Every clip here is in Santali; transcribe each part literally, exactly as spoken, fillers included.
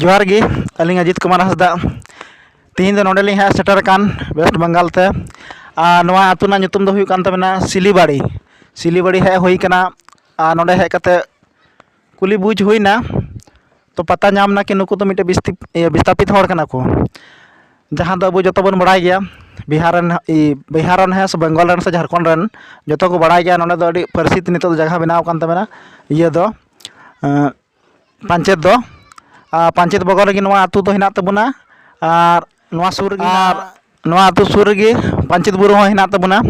ᱡᱚᱦᱟᱨ ᱜᱮ, ᱟᱹᱞᱤᱧ ᱚᱡᱤᱛ ᱠᱩᱢᱟᱨ ᱦᱟᱸᱥᱫᱟ᱾ ᱛᱮᱦᱮᱧ ᱫᱚ ᱱᱚᱰᱮ ᱞᱤᱧ ᱦᱮᱡ ᱥᱮᱴᱮᱨ ᱟᱠᱟᱱ ᱣᱮᱥᱴ ᱵᱮᱝᱜᱟᱞ ᱛᱮ᱾ ᱟᱨ ᱱᱚᱣᱟ ᱟᱹᱛᱩ ᱨᱮᱱᱟᱜ ᱧᱩᱛᱩᱢ ᱫᱚ ᱦᱩᱭᱩᱜ ᱠᱟᱱ ᱛᱟᱵᱮᱱᱟ ᱥᱤᱞᱤᱵᱟᱲᱤ᱾ ᱥᱤᱞᱤᱵᱟᱲᱤ ᱦᱮᱡ ᱦᱩᱭ ᱠᱟᱱᱟ᱾ ᱟᱨ ᱱᱚᱰᱮ ᱦᱮᱡ ᱠᱟᱛᱮ ᱠᱩᱞᱤ ᱵᱩᱡᱽ ᱦᱩᱭᱱᱟ, ᱛᱚ ᱯᱟᱛᱟ ᱧᱟᱢ ᱱᱟ ᱠᱤ ᱱᱩᱠᱩ ᱫᱚ ᱢᱤᱫᱴᱮᱱ ᱵᱤᱥᱛᱤ-, ᱤᱭᱟᱹ, ᱵᱤᱥᱛᱟᱯᱤᱛ ᱦᱚᱲ ᱠᱟᱱᱟ ᱠᱚ, ᱡᱟᱦᱟᱸ ᱫᱚ ᱟᱵᱚ ᱡᱚᱛᱚ ᱵᱚᱱ ᱵᱟᱲᱟᱭ ᱜᱮᱭᱟ᱾ ᱵᱤᱦᱟᱨ ᱨᱮᱱ, ᱤ, ᱵᱤᱦᱟᱨ ᱨᱮᱱ ᱦᱮᱸ ᱥᱮ ᱵᱮᱝᱜᱚᱞ ᱨᱮᱱ ᱥᱮ ᱡᱷᱟᱲᱠᱷᱚᱸᱰ ᱨᱮᱱ, ᱡᱚᱛᱚ ᱠᱚ ᱵᱟᱲᱟᱭ ᱜᱮᱭᱟ᱾ ᱱᱚᱰᱮ ᱫᱚ ᱟᱹᱰᱤ ᱯᱟᱹᱨᱥᱤ ᱛᱮ ᱱᱤᱛᱚᱜ ᱫᱚ ᱡᱟᱭᱜᱟ ᱵᱮᱱᱟᱣ ᱟᱠᱟᱱ ᱛᱟᱵᱮᱱᱟ, ᱤᱭᱟᱹ ᱫᱚ, ᱮᱸ, ᱯᱟᱧᱪᱮᱛ ᱫᱚ᱾ ᱟᱨ ᱯᱟᱧᱪᱮᱛ ᱵᱚᱜᱚᱞ ᱨᱮᱜᱮ ᱱᱚᱣᱟ ᱟᱹᱛᱩ ᱫᱚ ᱦᱮᱱᱟᱜ ᱛᱟᱵᱚᱱᱟ᱾ ᱟᱨ ᱱᱚᱣᱟ ᱥᱩᱨ ᱨᱮᱜᱮ ᱟᱨ ᱱᱚᱣᱟ ᱟᱹᱛᱩ ᱥᱩᱨ ᱨᱮᱜᱮ ᱯᱟᱧᱪᱮᱛ ᱵᱩᱨᱩ ᱦᱚᱸ ᱦᱮᱱᱟᱜ ᱛᱟᱵᱚᱱᱟ᱾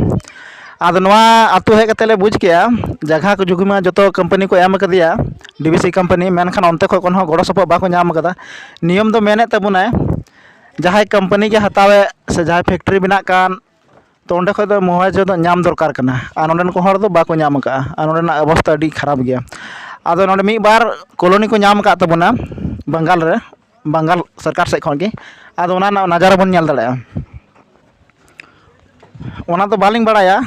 ᱟᱫᱚ ᱱᱚᱣᱟ ᱟᱹᱛᱩ ᱦᱮᱡ ᱠᱟᱛᱮᱫ ᱞᱮ ᱵᱩᱡᱽ ᱠᱮᱜᱼᱟ, ᱡᱟᱭᱜᱟ ᱠᱚ ᱡᱩᱜᱤ ᱢᱟ ᱡᱚᱛᱚ ᱠᱳᱢᱯᱟᱱᱤ ᱠᱚ ᱮᱢ ᱟᱠᱟᱫᱮᱭᱟ, ᱰᱤ ᱵᱤ ᱥᱤ ᱠᱳᱢᱯᱟᱱᱤ, ᱢᱮᱱᱠᱷᱟᱱ ᱚᱱᱛᱮ ᱠᱷᱚᱱ ᱠᱚᱱᱦᱚᱸ ᱜᱚᱲᱚ ᱥᱚᱯᱚᱦᱚᱫ ᱵᱟᱠᱚ ᱧᱟᱢ ᱟᱠᱟᱫᱟ᱾ ᱱᱤᱭᱚᱢ ᱫᱚ ᱢᱮᱱᱮᱫ ᱛᱟᱵᱚᱱᱟᱭ, ᱡᱟᱦᱟᱸᱭ ᱠᱳᱢᱯᱟᱱᱤ ᱜᱮ ᱦᱟᱛᱟᱣᱮᱫ ᱥᱮ ᱡᱟᱦᱟᱸᱭ ᱯᱷᱮᱠᱴᱨᱤ ᱵᱮᱱᱟᱜ ᱠᱟᱱ, ᱛᱚ ᱚᱸᱰᱮ ᱠᱷᱚᱡ ᱫᱚ ᱢᱩᱦᱟᱣᱟᱡᱟ ᱫᱚ ᱧᱟᱢ ᱫᱚᱨᱠᱟᱨ ᱠᱟᱱᱟ᱾ ᱟᱨ ᱱᱚᱸᱰᱮᱱ ᱠᱚ ᱦᱚᱲ ᱫᱚ ᱵᱟᱠᱚ ᱧᱟᱢ ᱟᱠᱟᱫᱼᱟ, ᱟᱨ ᱱᱚᱸᱰᱮᱱᱟᱜ ᱚᱵᱚᱥᱛᱟ ᱟᱹᱰᱤ ᱠᱷᱟᱨᱟᱯ ᱜᱮᱭᱟ᱾ ᱟᱫᱚ ᱱᱚᱸᱰᱮ ᱢᱤᱫ ᱵᱟᱨ ᱠᱚᱞᱚᱱᱤ ᱠᱚ ᱧᱟᱢ ᱟᱠᱟᱫ ᱛᱟᱵᱚᱱᱟ ᱵᱟᱝᱜᱟᱞ ᱨᱮ, ᱵᱟᱝᱜᱟᱞ ᱥᱚᱨᱠᱟᱨ ᱥᱮᱫ ᱠᱷᱚᱱ ᱜᱮ᱾ ᱟᱫᱚ ᱚᱱᱟ ᱨᱮᱱᱟᱜ ᱱᱟᱡᱟᱨᱟ ᱵᱚᱱ ᱧᱮᱞ ᱫᱟᱲᱮᱭᱟᱜᱼᱟ᱾ ᱚᱱᱟ ᱫᱚ ᱵᱟᱹᱞᱤᱧ ᱵᱟᱲᱟᱭᱟ,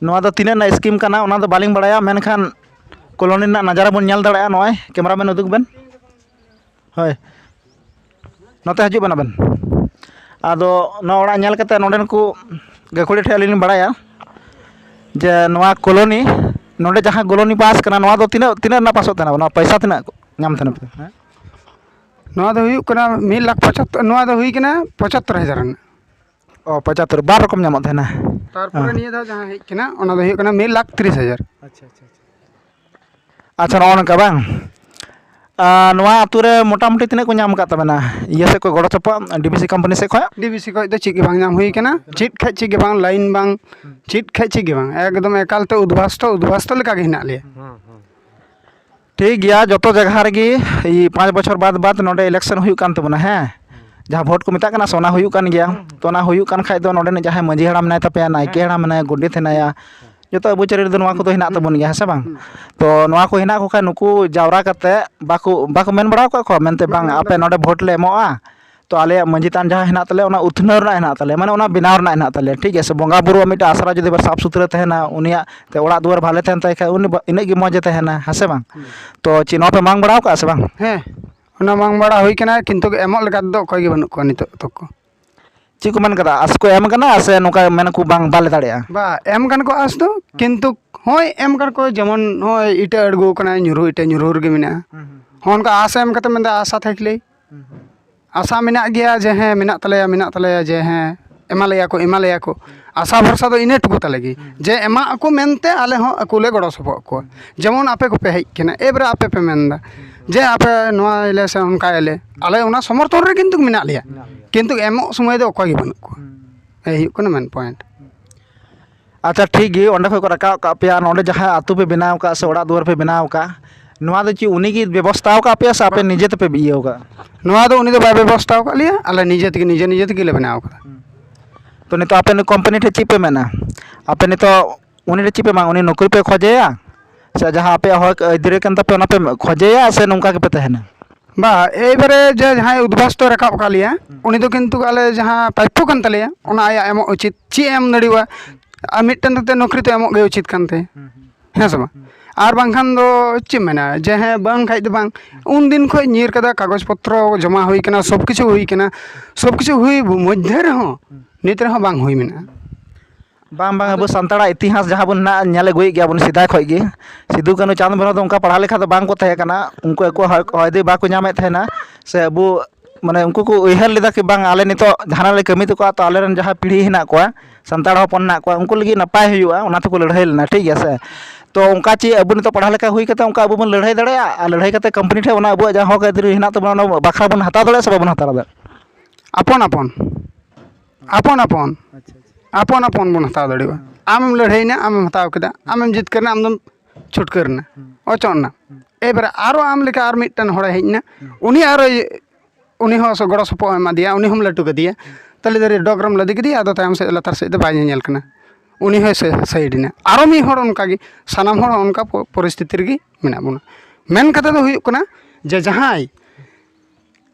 ᱱᱚᱣᱟ ᱫᱚ ᱛᱤᱱᱟᱹᱜ ᱨᱮᱱᱟᱜ ᱥᱠᱤᱢ ᱠᱟᱱᱟ, ᱚᱱᱟ ᱫᱚ ᱵᱟᱹᱞᱤᱧ ᱵᱟᱲᱟᱭᱟ, ᱢᱮᱱᱠᱷᱟᱱ ᱠᱚᱞᱚᱱᱤ ᱨᱮᱱᱟᱜ ᱱᱟᱡᱟᱨᱟ ᱵᱚᱱ ᱧᱮᱞ ᱫᱟᱲᱮᱭᱟᱜᱼᱟ᱾ ᱱᱚᱜᱼᱚᱭ ᱠᱮᱢᱮᱨᱟᱢᱮᱱ ᱩᱫᱩᱜ ᱵᱮᱱ᱾ ᱦᱳᱭ, ᱱᱚᱛᱮ ᱦᱤᱡᱩᱜ ᱵᱮᱱ ᱟᱵᱮᱱ᱾ ᱟᱫᱚ ᱱᱚᱣᱟ ᱚᱲᱟᱜ ᱧᱮᱞ ᱠᱟᱛᱮ ᱱᱚᱸᱰᱮᱱ ᱠᱚ ᱜᱟᱹᱠᱷᱩᱲᱤ ᱴᱷᱮᱱ ᱟᱹᱞᱤᱧ ᱞᱤᱧ ᱵᱟᱲᱟᱭᱟ ᱡᱮ ᱱᱚᱣᱟ ᱠᱚᱞᱚᱱᱤ, ᱱᱚᱸᱰᱮ ᱡᱟᱦᱟᱸ ᱠᱚᱞᱚᱱᱤ ᱯᱟᱥ ᱠᱟᱱᱟ, ᱱᱚᱣᱟ ᱫᱚ ᱛᱤᱱᱟᱹᱜ, ᱛᱤᱱᱟᱹᱜ ᱨᱮᱱᱟᱜ ᱯᱟᱥᱚᱜ ᱛᱟᱦᱮᱱᱟ? ᱱᱚᱣᱟ ᱯᱚᱭᱥᱟ ᱛᱤᱱᱟᱹᱜ ᱧᱟᱢ ᱛᱟᱦᱮᱱᱟ ᱯᱮ? ᱦᱮᱸ? ᱱᱚᱣᱟ ᱫᱚ ᱦᱩᱭᱩᱜ ᱠᱟᱱᱟ ᱢᱤᱫ ᱞᱟᱠᱷ ᱯᱚᱸᱪᱟᱛᱛᱳᱨ, ᱱᱚᱣᱟ ᱫᱚ ᱦᱩᱭ ᱠᱟᱱᱟ ᱯᱚᱸᱪᱟᱛᱛᱳᱨ ᱦᱟᱡᱟᱨ ᱨᱮᱱᱟᱜ᱾ ᱚ, ᱯᱚᱸᱪᱟᱛᱛᱳᱨ, ᱵᱟᱨ ᱨᱚᱠᱚᱢ ᱧᱟᱢᱚᱜ ᱛᱟᱦᱮᱱᱟ᱾ ᱛᱟᱨᱯᱚᱨᱮ ᱦᱮᱸ᱾ ᱱᱤᱭᱟᱹ ᱫᱷᱟᱣ ᱡᱟᱦᱟᱸ ᱦᱮᱡ ᱠᱟᱱᱟ, ᱚᱱᱟ ᱫᱚ ᱦᱩᱭᱩᱜ ᱠᱟᱱᱟ ᱢᱤᱫ ᱞᱟᱠᱷ ᱛᱤᱨᱤᱥ ᱦᱟᱡᱟᱨ᱾ ᱟᱪᱪᱷᱟ, ᱟᱪᱪᱷᱟ, ᱟᱪᱪᱷᱟ᱾ ᱟᱪᱪᱷᱟ, ᱱᱚᱜᱼᱚ ᱱᱚᱝᱠᱟ ᱵᱟᱝ? ᱟᱨ ᱱᱚᱣᱟ ᱟᱹᱛᱩ ᱨᱮ ᱢᱚᱴᱟᱢᱩᱴᱤ ᱛᱤᱱᱟᱹᱜ ᱠᱚ ᱧᱟᱢ ᱟᱠᱟᱫ ᱛᱟᱵᱮᱱᱟ, ᱤᱭᱟᱹ ᱥᱮᱫ ᱠᱷᱚᱱ ᱜᱚᱲᱚ ᱥᱚᱯᱚᱦᱚᱫ, ᱰᱤ ᱵᱤ ᱥᱤ ᱠᱳᱢᱯᱟᱱᱤ ᱥᱮᱫ ᱠᱷᱚᱱ? ᱰᱤ ᱵᱤ ᱥᱤ ᱠᱷᱚᱱ ᱫᱚ ᱪᱮᱫ ᱜᱮ ᱵᱟᱝ ᱧᱟᱢ ᱦᱩᱭ ᱠᱟᱱᱟ, ᱪᱮᱫ ᱠᱷᱚᱡ ᱪᱮᱫ ᱜᱮ ᱵᱟᱝ, ᱞᱟᱭᱤᱱ ᱵᱟᱝ, ᱪᱮᱫ ᱠᱷᱚᱡ ᱪᱮᱫ ᱜᱮ ᱵᱟᱝ, ᱮᱠᱫᱚᱢ ᱮᱠᱟᱞ ᱛᱮ ᱩᱫᱽᱵᱷᱟᱥᱛᱚ, ᱩᱫᱽᱵᱷᱟᱥᱛᱚ ᱞᱮᱠᱟ ᱜᱮ ᱦᱮᱱᱟᱜ ᱞᱮᱭᱟ᱾ ᱦᱩᱸ, ᱦᱩᱸ᱾ ᱴᱷᱤᱠ ᱜᱮᱭᱟ, ᱡᱚᱛᱚ ᱡᱟᱭᱜᱟ ᱨᱮᱜᱮ ᱤ, ᱯᱟᱸᱪ ᱵᱚᱪᱷᱚᱨ ᱵᱟᱫᱽ ᱵᱟᱫᱽ ᱱᱚᱰᱮ election ᱦᱩᱭᱩᱜ ᱠᱟᱱ ᱛᱟᱵᱚᱱᱟ, ᱦᱮᱸ? ᱦᱩᱸ᱾ ᱡᱟᱦᱟᱸ vote ᱠᱚ ᱢᱮᱛᱟᱜ ᱠᱟᱱᱟ ᱥᱮ, ᱚᱱᱟ ᱦᱩᱭᱩᱜ ᱠᱟᱱ ᱜᱮᱭᱟ᱾ ᱦᱩᱸ, ᱦᱩᱸ᱾ ᱛᱚ, ᱚᱱᱟ ᱦᱩᱭᱩᱜ ᱠᱟᱱ ᱠᱷᱟᱡ ᱫᱚ ᱱᱚᱰᱮᱱᱤᱡ ᱡᱟᱦᱟᱸᱭ ᱢᱟᱹᱡᱷᱤ ᱦᱟᱲᱟᱢ ᱢᱮᱱᱟᱭ ᱛᱟᱯᱮᱭᱟ, ᱱᱟᱭᱠᱮ ᱦᱮᱸ᱾ ᱦᱟᱲᱟᱢ ᱢᱮᱱᱟᱭᱟ, ᱜᱚᱰᱮᱛ ᱦᱮᱱᱟᱭᱟ, ᱦᱮᱸ᱾ ᱡᱚᱛᱚ ᱟᱹᱵᱩ ᱪᱟᱹᱨᱤ ᱨᱮᱫᱚ ᱱᱚᱣᱟ ᱠᱚᱫᱚ ᱦᱮᱱᱟᱜ ᱦᱩᱸ, ᱛᱟᱵᱚᱱ ᱜᱮᱭᱟ, ᱦᱮᱸ ᱥᱮ ᱵᱟᱝ? ᱦᱩᱸ᱾ ᱛᱚ, ᱱᱚᱣᱟ ᱠᱚ ᱦᱮᱱᱟᱜ ᱠᱚ ᱠᱷᱟᱡ ᱱᱩᱠᱩ ᱡᱟᱣᱨᱟ ᱠᱟᱛᱮ ᱵᱟᱠᱚ, ᱵᱟᱠᱚ ᱢᱮᱱ ᱵᱟᱲᱟ ᱟᱠᱟᱫ ᱠᱚᱣᱟ ᱢᱮᱱᱛᱮ, ᱵᱟᱠᱚ "ᱵᱟᱝ, ᱢᱮᱱ ᱟᱯᱮ ᱵᱟᱲᱟ ᱱᱚᱰᱮ vote ᱞᱮ ᱮᱢᱚᱜᱼᱟ"? ᱛᱚ ᱟᱞᱮᱭᱟᱜ ᱢᱟᱹᱡᱷᱤ ᱛᱷᱟᱱ ᱡᱟᱦᱟᱸ ᱦᱮᱱᱟᱜ ᱛᱟᱞᱮᱭᱟ, ᱚᱱᱟ ᱩᱛᱱᱟᱹᱣ ᱨᱮᱱᱟᱜ ᱦᱮᱱᱟᱜ ᱛᱟᱞᱮᱭᱟ, ᱢᱟᱱᱮ ᱚᱱᱟ ᱵᱮᱱᱟᱣ ᱨᱮᱱᱟᱜ ᱦᱮᱱᱟᱜ ᱛᱟᱞᱮᱭᱟ, ᱴᱷᱤᱠ ᱜᱮᱭᱟ ᱥᱮ? ᱵᱚᱸᱜᱟ ᱵᱩᱨᱩᱣᱟᱜ ᱢᱤᱫᱴᱟᱝ ᱟᱥᱨᱟ ᱡᱩᱫᱤ ᱥᱟᱯᱷ ᱥᱩᱛᱨᱟᱹ ᱛᱟᱦᱮᱱᱟ, ᱩᱱᱤᱭᱟᱜ ᱛᱮ ᱚᱲᱟᱜ ᱫᱩᱣᱟᱹᱨ ᱵᱷᱟᱞᱮ ᱛᱟᱦᱮᱱ ᱛᱟᱭ ᱠᱷᱟᱡ, ᱩᱱᱤ ᱵᱟ- ᱤᱱᱟᱹᱜ ᱜᱮ ᱢᱚᱡᱽ ᱮ ᱛᱟᱦᱮᱱᱟ, ᱦᱮᱸ ᱥᱮ ᱵᱟᱝ? ᱛᱚ ᱪᱮᱫ ᱱᱚᱣᱟ ᱯᱮ ᱢᱟᱝ ᱵᱟᱲᱟ ᱟᱠᱟᱫᱼᱟ ᱥᱮ ᱵᱟᱝ? ᱦᱮᱸ, ᱚᱱᱟ ᱢᱟᱝ ᱵᱟᱲᱟ ᱦᱩᱭ ᱠᱟᱱᱟ, ᱠᱤᱱᱛᱩ ᱮᱢᱚᱜ ᱞᱮᱠᱟ ᱛᱮᱫᱚ ᱚᱠᱚᱭ ᱜᱮ ᱵᱟᱹᱱᱩᱜ ᱠᱚᱣᱟ ᱱᱤᱛᱚᱜ ᱛᱚᱠ ᱠᱚ᱾ ᱪᱮᱫ ᱠᱚ ᱢᱮᱱ ᱠᱟᱫᱟ? ᱟᱥ ᱠᱚ ᱮᱢ ᱠᱟᱱᱟ ᱥᱮ ᱱᱚᱝᱠᱟ ᱢᱮᱱ ᱟᱠᱚ ᱵᱟᱝ, ᱵᱟᱞᱮ ᱫᱟᱲᱮᱭᱟᱜᱼᱟ? ᱵᱟ, ᱮᱢ ᱠᱟᱱ ᱠᱚ ᱟᱥ ᱫᱚ, ᱠᱤᱱᱛᱩ ᱦᱚᱸᱜᱼᱚᱭ ᱮᱢ ᱠᱟᱱ ᱠᱚ, ᱡᱮᱢᱚᱱ ᱱᱚᱜᱼᱚᱭ ᱤᱴᱟᱹ ᱟᱬᱜᱚ ᱠᱟᱱᱟ, ᱧᱩᱨᱦᱩ ᱤᱴᱟᱹ ᱧᱩᱨᱦᱩ ᱨᱮᱜᱮ ᱢᱮᱱᱟᱜᱼᱟ᱾ ᱦᱚᱸᱜᱼᱚ ᱱᱚᱝᱠᱟ ᱟᱥ ᱮᱢ ᱠᱟᱛᱮ ᱢᱮᱱᱫᱟ ᱟᱥᱟ ᱛᱟᱦᱮᱸ ᱠᱷᱟᱹᱞᱤ᱾ ᱟᱥᱟ ᱢᱮᱱᱟᱜ ᱜᱮᱭᱟ ᱡᱮ ᱦᱮᱸ, ᱢᱮᱱᱟᱜ ᱛᱟᱞᱮᱭᱟ, ᱢᱮᱱᱟᱜ ᱛᱟᱞᱮᱭᱟ, ᱡᱮ ᱦᱮᱸ, ᱮᱢᱟ ᱞᱮᱭᱟ ᱠᱚ, ᱮᱢᱟ ᱞᱮᱭᱟ ᱠᱚ᱾ ᱟᱥᱟ ᱵᱷᱚᱨᱥᱟ ᱫᱚ ᱤᱱᱟᱹ ᱴᱩᱠᱩ ᱛᱟᱞᱮ ᱜᱮ, ᱡᱮ ᱮᱢᱟᱜ ᱟᱠᱚ ᱢᱮᱱᱛᱮ ᱟᱞᱮ ᱦᱚᱸ ᱟᱠᱚ ᱞᱮ ᱜᱚᱲᱚ ᱥᱚᱯᱚᱦᱚᱫ ᱠᱚᱣᱟ᱾ ᱡᱮᱢᱚᱱ ᱟᱯᱮ ᱠᱚᱯᱮ ᱦᱮᱡ ᱠᱟᱱᱟ, ᱮᱵᱟᱨᱮ ᱟᱯᱮ ᱯᱮ ᱢᱮᱱᱫᱟ ᱡᱮ ᱟᱯᱮ ᱱᱚᱣᱟᱭᱟᱞᱮ ᱥᱮ ᱚᱱᱠᱟᱭᱟᱞᱮ, ᱟᱞᱮ ᱚᱱᱟ ᱥᱚᱢᱚᱨᱛᱷᱚᱱ ᱨᱮ ᱠᱤᱱᱛᱩ ᱢᱮᱱᱟᱜ ᱞᱮᱭᱟ, ᱠᱤᱱᱛᱩ ᱮᱢᱚᱜ ᱥᱚᱢᱚᱭ ᱫᱚ ᱚᱠᱚᱭ ᱜᱮ ᱵᱟᱹᱱᱩᱜ ᱠᱚᱣᱟ᱾ ᱦᱩᱸ᱾ ᱮᱭ ᱦᱩᱭᱩᱜ ᱠᱟᱱᱟ ᱢᱮᱱ ᱯᱚᱭᱮᱱᱴ᱾ ᱟᱪᱪᱷᱟ, ᱴᱷᱤᱠ ᱜᱮ, ᱚᱸᱰᱮ ᱠᱷᱚᱡ ᱠᱚ ᱨᱟᱠᱟᱵ ᱟᱠᱟᱫ ᱯᱮᱭᱟ, ᱱᱚᱸᱰᱮ ᱡᱟᱦᱟᱸ ᱟᱹᱛᱩ ᱯᱮ ᱵᱮᱱᱟᱣ ᱟᱠᱟᱫ ᱥᱮ ᱚᱲᱟᱜ ᱫᱩᱣᱟᱹᱨ ᱯᱮ ᱵᱮᱱᱟᱣ ᱟᱠᱟᱫ, ᱱᱚᱣᱟ ᱫᱚ ᱪᱮᱫ ᱩᱱᱤ ᱜᱮ ᱵᱮᱵᱚᱥᱛᱷᱟ ᱟᱠᱟᱫ ᱯᱮᱭᱟ ᱥᱮ ᱟᱯᱮ ᱵᱟᱝ᱾ ᱱᱤᱡᱮ ᱛᱮᱯᱮ ᱤᱭᱟᱹ ᱟᱠᱟᱫ? ᱱᱚᱣᱟ ᱫᱚ ᱩᱱᱤ ᱫᱚ ᱵᱟᱭ ᱵᱮᱵᱚᱥᱛᱷᱟ ᱟᱠᱟᱫ ᱞᱮᱭᱟ, ᱟᱞᱮ ᱱᱤᱡᱮ ᱛᱮᱜᱮ, ᱱᱤᱡᱮ, ᱱᱤᱡᱮ ᱛᱮᱜᱮ ᱞᱮ ᱵᱮᱱᱟᱣ ᱟᱠᱟᱫᱟ᱾ ᱛᱚ ᱱᱤᱛᱚᱜ ᱟᱯᱮ ᱱᱩᱭ ᱠᱳᱢᱯᱟᱱᱤ ᱴᱷᱮᱱ ᱪᱮᱫ ᱯᱮ ᱢᱮᱱᱟ? ᱟᱯᱮ ᱱᱤᱛᱚᱜ ᱩᱱᱤ ᱴᱷᱮᱱ ᱪᱮᱫ ᱯᱮ ᱢᱮᱱᱟ? ᱩᱱᱤ ᱱᱚᱠᱨᱤ ᱯᱮ ᱠᱷᱚᱡᱮᱭᱟ ᱥᱮ ᱡᱟᱦᱟᱸ ᱟᱯᱮᱭᱟᱜ ᱦᱚᱠ ᱟᱹᱭᱫᱟᱹᱨᱤ ᱠᱟᱱ ᱛᱟᱯᱮ, ᱚᱱᱟ ᱯᱮ ᱠᱷᱚᱡᱮᱭᱟ ᱥᱮ ᱱᱚᱝᱠᱟ ᱜᱮᱯᱮ ᱛᱟᱦᱮᱱᱟ? ᱵᱟ, ᱮᱭᱵᱟᱨᱮ ᱡᱮ ᱡᱟᱦᱟᱸᱭ ᱩᱫᱽᱵᱷᱟᱥ ᱫᱚ ᱨᱟᱠᱟᱵ ᱟᱠᱟᱫ ᱞᱮᱭᱟ, ᱦᱩᱸ᱾ ᱩᱱᱤ ᱫᱚ ᱠᱤᱱᱛᱩ ᱟᱞᱮ ᱡᱟᱦᱟᱸ ᱯᱨᱟᱯᱯᱚ ᱠᱟᱱ ᱛᱟᱞᱮᱭᱟ, ᱚᱱᱟ ᱟᱭᱟᱜ ᱮᱢᱚᱜ ᱩᱪᱤᱛ᱾ ᱪᱮᱫ ᱮ ᱮᱢ ᱫᱟᱲᱮᱭᱟᱜᱼᱟ? ᱟᱨ ᱢᱤᱫᱴᱮᱱ ᱠᱟᱛᱮ ᱱᱚᱠᱨᱤ ᱛᱚ ᱮᱢᱚᱜ ᱜᱮ ᱩᱪᱤᱛ ᱠᱟᱱ ᱛᱟᱭᱟ᱾ ᱦᱩᱸ, ᱦᱩᱸ᱾ ᱦᱮᱸ ᱥᱮ ᱵᱟᱝ? ᱦᱩᱸ᱾ ᱟᱨ ᱵᱟᱝᱠᱷᱟᱱ ᱫᱚ ᱪᱮᱫ ᱮᱢ ᱢᱮᱱᱟ, ᱡᱮ ᱦᱮᱸ, ᱵᱟᱝ ᱠᱷᱟᱡ ᱫᱚ ᱵᱟᱝ᱾ ᱩᱱ ᱫᱤᱱ ᱠᱷᱚᱡ ᱧᱤᱨ ᱠᱟᱫᱟ, ᱠᱟᱜᱚᱡᱽ ᱯᱚᱛᱨᱚ ᱡᱚᱢᱟ ᱦᱩᱭ ᱠᱟᱱᱟ, ᱥᱚᱵ ᱠᱤᱪᱷᱩ ᱦᱩᱭ ᱠᱟᱱᱟ, ᱥᱚᱵ ᱠᱤᱪᱷᱩ ᱦᱩᱭ ᱢᱚᱫᱽᱫᱷᱮ ᱨᱮᱦᱚᱸ ᱦᱩᱸ᱾ ᱱᱤᱛ ᱨᱮᱦᱚᱸ ᱵᱟᱝ ᱦᱩᱭ ᱢᱮᱱᱟᱜᱼᱟ᱾ ᱵᱟᱝ, ᱵᱟᱝ, ᱟᱵᱚ ᱥᱟᱱᱛᱟᱲᱟᱜ ᱤᱛᱤᱦᱟᱥ ᱡᱟᱦᱟᱸ ᱵᱚᱱ ᱱᱟᱜ ᱧᱮᱞ ᱟᱹᱜᱩᱭᱮᱫ ᱜᱮᱭᱟ ᱵᱚᱱ ᱥᱮᱫᱟᱭ ᱠᱷᱚᱡ ᱜᱮ, ᱥᱤᱫᱩ ᱠᱟᱹᱱᱦᱩ ᱪᱟᱸᱫᱽ ᱵᱷᱟᱭᱨᱚ ᱫᱚ ᱚᱱᱠᱟ ᱯᱟᱲᱦᱟᱣ ᱞᱮᱠᱷᱟ ᱫᱚ ᱵᱟᱝ ᱠᱚ ᱛᱟᱦᱮᱸ ᱠᱟᱱᱟ, ᱩᱱᱠᱩ ᱟᱠᱚᱣᱟᱜ ᱦᱚᱠ ᱟᱹᱭᱫᱟᱹᱨᱤ ᱵᱟᱠᱚ ᱧᱟᱢᱮᱫ ᱛᱟᱦᱮᱱᱟ, ᱥᱮ ᱟᱵᱚ, ᱢᱟᱱᱮ, ᱩᱱᱠᱩ ᱠᱚ ᱩᱭᱦᱟᱹᱨ ᱞᱮᱫᱟ ᱠᱤ ᱵᱟᱝ, ᱟᱞᱮ ᱱᱤᱛᱚᱜ ᱡᱟᱦᱟᱱᱟᱜ ᱞᱮ ᱠᱟᱹᱢᱤ ᱛᱟᱠᱚᱣᱟ, ᱛᱚ ᱟᱞᱮᱨᱮᱱ ᱡᱟᱦᱟᱸ ᱯᱤᱲᱦᱤ ᱦᱮᱱᱟᱜ ᱠᱚᱣᱟ, ᱥᱟᱱᱛᱟᱲ ᱦᱚᱯᱚᱱ ᱦᱮᱱᱟᱜ ᱠᱚᱣᱟ, ᱩᱱᱠᱩ ᱞᱟᱹᱜᱤᱫ ᱱᱟᱯᱟᱭ ᱦᱩᱭᱩᱜᱼᱟ, ᱚᱱᱟ ᱛᱮᱠᱚ ᱞᱟᱹᱲᱦᱟᱹᱭ ᱞᱮᱱᱟ, ᱴᱷᱤᱠ ᱜᱮᱭᱟ ᱥᱮ? ᱛᱚ ᱚᱱᱠᱟ ᱪᱮᱫ ᱟᱵᱚ ᱱᱤᱛᱚᱜ ᱯᱟᱲᱦᱟᱣ ᱞᱮᱠᱷᱟ ᱦᱩᱭ ᱠᱟᱛᱮ ᱚᱱᱠᱟ ᱟᱵᱚ ᱵᱚᱱ ᱞᱟᱹᱲᱦᱟᱹᱭ ᱫᱟᱲᱮᱭᱟᱜᱼᱟ? ᱟᱨ ᱞᱟᱹᱲᱦᱟᱹᱭ ᱠᱟᱛᱮ ᱠᱳᱢᱯᱟᱱᱤ ᱴᱷᱮᱱ ᱚᱱᱟ ᱟᱵᱚᱣᱟᱜ ᱡᱟᱦᱟᱸ ᱦᱚᱠ ᱟᱹᱭᱫᱟᱹᱨᱤ ᱦᱮᱱᱟᱜ ᱛᱟᱵᱚᱱᱟ, ᱚᱱᱟ ᱵᱟᱠᱷᱨᱟ ᱵᱚᱱ ᱦᱟᱛᱟᱣ ᱫᱟᱲᱮᱭᱟᱜᱼᱟ ᱥᱮ ᱵᱟᱵᱚᱱ ᱦᱟᱛᱟᱣ ᱫᱟᱲᱮᱭᱟᱜᱼᱟ? ᱟᱯᱚᱱ ᱟᱯᱚᱱ, ᱟᱯᱚᱱ ᱟᱯᱚᱱ, ᱟᱪᱪᱷᱟ, ᱟᱪᱪᱷᱟ᱾ ᱟᱯᱚᱱ ᱟᱯᱚᱱ ᱵᱚᱱ ᱦᱟᱛᱟᱣ ᱫᱟᱲᱮᱭᱟᱜᱼᱟ᱾ ᱦᱮᱸ᱾ ᱟᱢᱮᱢ ᱞᱟᱹᱲᱦᱟᱹᱭᱱᱟ, ᱟᱢᱮᱢ ᱦᱟᱛᱟᱣ ᱠᱮᱫᱟ, ᱟᱢᱮᱢ ᱡᱤᱛᱠᱟᱹᱨᱱᱟ, ᱟᱢ ᱫᱚᱢ ᱪᱷᱩᱴᱠᱟᱹᱨᱱᱟ, ᱦᱮᱸ᱾ ᱚᱪᱚᱜ ᱮᱱᱟ᱾ ᱦᱮᱸ᱾ ᱮᱵᱟᱨᱮ ᱟᱨᱚ ᱟᱢ ᱞᱮᱠᱟ ᱟᱨ ᱢᱤᱫᱴᱮᱱ ᱦᱚᱲᱮ ᱦᱮᱡ ᱮᱱᱟ, ᱦᱮᱸ᱾ ᱩᱱᱤ ᱟᱨᱚ, ᱩᱱᱤ ᱦᱚᱸ ᱜᱚᱲᱚ ᱥᱚᱯᱚᱦᱚᱫ ᱮᱢᱟ ᱫᱮᱭᱟ, ᱩᱱᱤ ᱦᱚᱸᱢ ᱞᱟᱹᱴᱩ ᱠᱮᱫᱮᱭᱟ, ᱦᱮᱸ᱾ ᱛᱟᱞᱮ ᱫᱟᱨᱮ ᱰᱚᱜᱽ ᱨᱮᱢ ᱞᱟᱫᱮ ᱠᱮᱫᱮᱭᱟ, ᱟᱫᱚ ᱛᱟᱭᱚᱢ ᱥᱮᱫ ᱞᱟᱛᱟᱨ ᱥᱮᱫ ᱫᱚ ᱵᱟᱭ ᱧᱮᱧᱮᱞ ᱠᱟᱱᱟ, ᱩᱱᱤ ᱦᱚᱸᱭ ᱥᱮ-, ᱥᱟᱭᱤᱰ ᱮᱱᱟ᱾ ᱟᱨᱚ ᱢᱤᱫ ᱦᱚᱲ ᱚᱱᱠᱟᱜᱮ, ᱥᱟᱱᱟᱢ ᱦᱚᱲ ᱚᱱᱠᱟ ᱯᱚ-, ᱯᱚᱨᱤᱥᱛᱷᱤᱛᱤ ᱨᱮᱜᱮ ᱢᱮᱱᱟᱜ ᱵᱚᱱᱟ᱾ ᱢᱮᱱ ᱠᱟᱛᱷᱟ ᱫᱚ ᱦᱩᱭᱩᱜ ᱠᱟᱱᱟ ᱡᱮ ᱡᱟᱦᱟᱸᱭ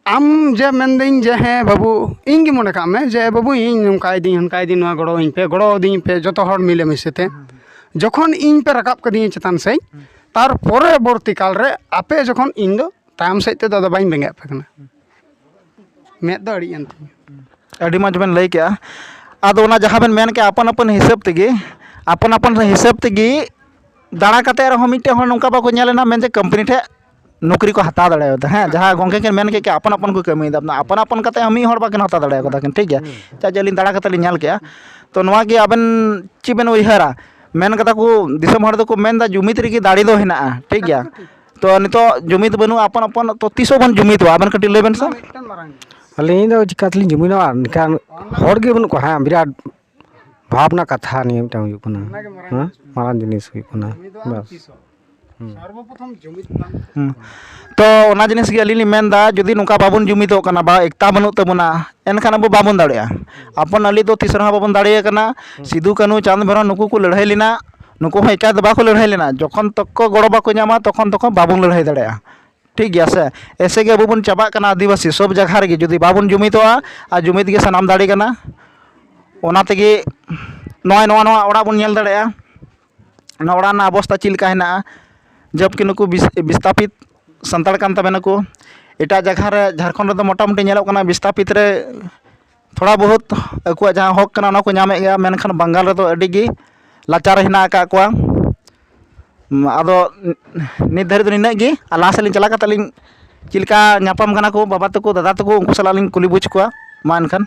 ᱟᱢ ᱡᱮ ᱢᱮᱱᱫᱟᱹᱧ ᱡᱮ, ᱦᱮᱸ ᱵᱟᱹᱵᱩ, ᱤᱧ ᱜᱮ ᱢᱚᱱᱮ ᱠᱟᱜ ᱢᱮ ᱡᱮ, ᱵᱟᱹᱵᱩ, ᱤᱧ ᱱᱚᱝᱠᱟᱭ ᱫᱤᱧ, ᱦᱟᱱᱠᱟᱭ ᱫᱤᱧ, ᱱᱚᱣᱟ ᱜᱚᱲᱚ ᱟᱹᱧ ᱯᱮ, ᱜᱚᱲᱚ ᱟᱹᱫᱤᱧ ᱯᱮ, ᱡᱚᱛᱚ ᱦᱚᱲ ᱢᱤᱞᱮᱢᱤᱥᱮ ᱛᱮ᱾ ᱡᱚᱠᱷᱚᱱ ᱤᱧ ᱯᱮ ᱨᱟᱠᱟᱵ ᱠᱟᱹᱫᱤᱧᱟ ᱪᱮᱛᱟᱱ ᱥᱮᱫ, ᱛᱟᱨ ᱯᱚᱨᱚᱵᱚᱨᱛᱤ ᱠᱟᱞ ᱨᱮ ᱟᱯᱮ ᱡᱚᱠᱷᱚᱱ, ᱤᱧ ᱫᱚ ᱛᱟᱭᱚᱢ ᱥᱮᱫ ᱛᱮᱫᱚ ᱟᱫᱚ ᱵᱟᱹᱧ ᱵᱮᱸᱜᱮᱫ ᱟᱯᱮ ᱠᱟᱱᱟ᱾ ᱢᱮᱫ ᱫᱚ ᱟᱹᱲᱤᱡ ᱮᱱ ᱛᱤᱧᱟ᱾ ᱟᱹᱰᱤ ᱢᱚᱡᱽ ᱵᱮᱱ ᱞᱟᱹᱭ ᱠᱮᱜᱼᱟ᱾ ᱟᱫᱚ ᱚᱱᱟ ᱡᱟᱦᱟᱸ ᱵᱮᱱ ᱢᱮᱱ ᱠᱮᱜᱼᱟ, ᱟᱯᱟᱱ ᱟᱯᱟᱱ ᱦᱤᱥᱟᱹᱵ ᱛᱮᱜᱮ, ᱟᱯᱟᱱ ᱟᱯᱟᱱ ᱦᱤᱥᱟᱹᱵ ᱛᱮᱜᱮ ᱫᱟᱬᱟ ᱠᱟᱛᱮ ᱨᱮᱦᱚᱸ ᱢᱤᱫᱴᱮᱱ ᱦᱚᱲ ᱱᱚᱝᱠᱟ ᱵᱟᱠᱚ ᱧᱮᱞ ᱮᱱᱟ ᱢᱮᱱᱛᱮ ᱠᱳᱢᱯᱟᱱᱤ ᱴᱷᱮᱱ ᱱᱚᱠᱨᱤ ᱠᱚ ᱦᱟᱛᱟᱣ ᱫᱟᱲᱮᱭᱟᱫᱟ᱾ ᱦᱮᱸ, ᱡᱟᱦᱟᱸ ᱜᱚᱢᱠᱮ ᱠᱤᱱ ᱢᱮᱱ ᱠᱮᱫ ᱜᱮ, ᱟᱯᱟᱱ ᱟᱯᱟᱱ ᱠᱚ ᱠᱟᱹᱢᱤᱭᱮᱫᱟ, ᱟᱯᱟᱱ ᱟᱯᱟᱱ ᱠᱟᱛᱮ ᱦᱚᱸ ᱢᱤᱫ ᱦᱚᱲ ᱵᱟᱠᱤᱱ ᱦᱟᱛᱟᱣ ᱫᱟᱲᱮ ᱠᱟᱫᱟ ᱠᱤᱱ, ᱴᱷᱤᱠ ᱜᱮᱭᱟ᱾ ᱪᱟᱜ ᱡᱮ ᱟᱹᱞᱤᱧ ᱫᱟᱬᱟ ᱠᱟᱛᱮ ᱞᱤᱧ ᱧᱮᱞ ᱠᱮᱜᱼᱟ᱾ ᱛᱚ ᱱᱚᱣᱟ ᱜᱮ ᱟᱵᱮᱱ ᱪᱮᱫ ᱵᱮᱱ ᱩᱭᱦᱟᱹᱨᱟ? ᱢᱮᱱ ᱠᱟᱫᱟ ᱠᱚ, ᱫᱤᱥᱚᱢ ᱦᱚᱲ ᱫᱚᱠᱚ ᱢᱮᱱᱫᱟ ᱡᱩᱢᱤᱫ ᱨᱮᱜᱮ ᱫᱟᱲᱮ ᱫᱚ ᱦᱮᱱᱟᱜᱼᱟ, ᱴᱷᱤᱠ ᱜᱮᱭᱟ᱾ ᱛᱚ ᱱᱤᱛᱚᱜ ᱡᱩᱢᱤᱫ ᱵᱟᱹᱱᱩᱜᱼᱟ ᱟᱯᱟᱱ ᱟᱯᱟᱱ, ᱛᱚ ᱛᱤᱥᱚᱜ ᱵᱚᱱ ᱡᱩᱢᱤᱫᱚᱜᱼᱟ? ᱟᱵᱮᱱ ᱠᱟᱹᱴᱤᱡ ᱞᱟᱹᱭ ᱵᱮᱱ ᱥᱮ᱾ ᱢᱤᱫᱴᱟᱝ ᱢᱟᱨᱟᱝ ᱡᱤᱱᱤᱥ᱾ ᱟᱹᱞᱤᱧ ᱫᱚ ᱪᱤᱠᱟ ᱛᱮᱞᱤᱧ ᱡᱩᱢᱤᱫᱚᱜᱼᱟ? ᱮᱱᱠᱷᱟᱱ ᱦᱚᱲ ᱜᱮ ᱵᱟᱹᱱᱩᱜ ᱠᱚᱣᱟ᱾ ᱦᱮᱸ, ᱵᱤᱨᱟᱴ ᱵᱷᱟᱵᱽᱱᱟ ᱠᱟᱛᱷᱟ ᱱᱤᱭᱟᱹ ᱢᱤᱫᱴᱟᱝ ᱦᱩᱭᱩᱜ ᱠᱟᱱᱟ᱾ ᱚᱱᱟᱜᱮ ᱢᱟᱨᱟᱝ ᱦᱮᱸ? ᱡᱤᱱᱤᱥ᱾ ᱢᱟᱨᱟᱝ ᱡᱤᱱᱤᱥ ᱦᱩᱭᱩᱜ ᱠᱟᱱᱟ᱾ ᱡᱩᱢᱤᱫᱚᱜᱼᱟ ᱵᱟᱥ᱾ ᱛᱤᱥᱚᱜ? ᱦᱩᱸ᱾ ᱥᱚᱨᱵᱚᱯᱨᱚᱛᱷᱚᱢ ᱡᱩᱢᱤᱫ ᱵᱟᱝ ᱦᱩᱸ᱾ ᱛᱚ ᱚᱱᱟ ᱡᱤᱱᱤᱥ ᱜᱮ ᱟᱹᱞᱤᱧ ᱞᱤᱧ ᱢᱮᱱᱫᱟ, ᱡᱩᱫᱤ ᱱᱚᱝᱠᱟ ᱵᱟᱵᱚᱱ ᱡᱩᱢᱤᱫᱚᱜ ᱠᱟᱱᱟ ᱵᱟ ᱮᱠᱛᱟ ᱵᱟᱹᱱᱩᱜ ᱛᱟᱵᱚᱱᱟ, ᱮᱱᱠᱷᱟᱱ ᱟᱵᱚ ᱵᱟᱵᱚᱱ ᱫᱟᱲᱮᱭᱟᱜᱼᱟ᱾ ᱟᱯᱚᱱ ᱟᱹᱞᱤ ᱫᱚ ᱛᱤᱥ ᱨᱮᱦᱚᱸ ᱵᱟᱵᱚᱱ ᱫᱟᱲᱮᱭᱟᱜ ᱠᱟᱱᱟ᱾ ᱦᱩᱸ᱾ ᱥᱤᱫᱩ, ᱠᱟᱹᱱᱦᱩ, ᱪᱟᱸᱫᱽ, ᱵᱷᱟᱭᱨᱚ ᱱᱩᱠᱩ ᱠᱚ ᱞᱟᱹᱲᱦᱟᱹᱭ ᱞᱮᱱᱟ, ᱱᱩᱠᱩ ᱦᱚᱸ ᱮᱠᱟᱭ ᱫᱚ ᱵᱟᱠᱚ ᱞᱟᱹᱲᱦᱟᱹᱭ ᱞᱮᱱᱟ᱾ ᱡᱚᱠᱷᱚᱱ ᱛᱚᱠ ᱠᱚ ᱜᱚᱲᱚ ᱵᱟᱠᱚ ᱧᱟᱢᱟ, ᱛᱚᱠᱷᱚᱱ ᱛᱚᱠᱷᱚᱱ ᱵᱟᱵᱚᱱ ᱞᱟᱹᱲᱦᱟᱹᱭ ᱫᱟᱲᱮᱭᱟᱜᱼᱟ᱾ ᱴᱷᱤᱠ ᱜᱮᱭᱟ ᱥᱮ? ᱮᱥᱮ ᱜᱮ ᱟᱵᱚ ᱵᱚᱱ ᱪᱟᱵᱟᱜ ᱠᱟᱱᱟ ᱟᱹᱫᱤᱵᱟᱹᱥᱤ᱾ ᱥᱚᱵ ᱡᱟᱭᱜᱟ ᱨᱮᱜᱮ ᱡᱩᱫᱤ ᱵᱟᱵᱚᱱ ᱡᱩᱢᱤᱫᱚᱜᱼᱟ, ᱟᱨ ᱡᱩᱢᱤᱫ ᱜᱮ ᱥᱟᱱᱟᱢ ᱫᱟᱲᱮ ᱠᱟᱱᱟ᱾ ᱚᱱᱟ ᱛᱮᱜᱮ ᱱᱚᱜᱼᱚᱭ ᱱᱚᱣᱟ, ᱱᱚᱣᱟ ᱚᱲᱟᱜ ᱵᱚᱱ ᱧᱮᱞ ᱫᱟᱲᱮᱭᱟᱜᱼᱟ᱾ ᱚᱱᱟ ᱚᱲᱟᱜ ᱨᱮᱱᱟᱜ ᱚᱵᱚᱥᱛᱟ ᱪᱮᱫ ᱞᱮᱠᱟ ᱦᱮᱱᱟᱜᱼᱟ? ᱡᱚᱵᱠᱤ ᱱᱩᱠᱩ ᱵᱤᱥ-, ᱵᱤᱥᱛᱟᱯᱤᱛ ᱥᱟᱱᱛᱟᱲ ᱠᱟᱱ ᱛᱟᱵᱮᱱᱟᱠᱚ᱾ ᱮᱴᱟᱜ ᱡᱟᱭᱜᱟ ᱨᱮ, ᱡᱷᱟᱲᱠᱷᱚᱸᱰ ᱨᱮᱫᱚ ᱢᱚᱴᱟᱢᱩᱴᱤ ᱧᱮᱞᱚᱜ ᱠᱟᱱᱟ, ᱵᱤᱥᱛᱟᱯᱤᱛ ᱨᱮ ᱛᱷᱚᱲᱟ ᱵᱚᱦᱩᱛ ᱟᱠᱚᱣᱟᱜ ᱡᱟᱦᱟᱸ ᱦᱚᱠ ᱠᱟᱱᱟ, ᱚᱱᱟ ᱠᱚ ᱧᱟᱢᱮᱫ ᱜᱮᱭᱟ, ᱢᱮᱱᱠᱷᱟᱱ ᱵᱟᱝᱜᱟᱞ ᱨᱮᱫᱚ ᱟᱹᱰᱤ ᱜᱮ ᱞᱟᱪᱟᱨ ᱦᱮᱱᱟᱜ ᱟᱠᱟᱫ ᱠᱚᱣᱟ᱾ ᱟᱫᱚ ᱱᱤᱛ ᱫᱷᱟᱹᱨᱤᱡ ᱫᱚ ᱱᱤᱱᱟᱹᱜ ᱜᱮ, ᱟᱨ ᱞᱟᱦᱟ ᱥᱮᱫ ᱞᱤᱧ ᱪᱟᱞᱟᱣ ᱠᱟᱛᱮᱫ ᱞᱤᱧ ᱪᱮᱫ ᱞᱮᱠᱟ ᱧᱟᱯᱟᱢ ᱠᱟᱱᱟ ᱠᱚ ᱵᱟᱵᱟ ᱛᱟᱠᱚ, ᱫᱟᱫᱟ ᱛᱟᱠᱚ, ᱩᱱᱠᱩ ᱥᱟᱞᱟᱜ ᱞᱤᱧ ᱠᱩᱞᱤ ᱵᱩᱡᱽ ᱠᱚᱣᱟ᱾ ᱢᱟ ᱮᱱᱠᱷᱟᱱ᱾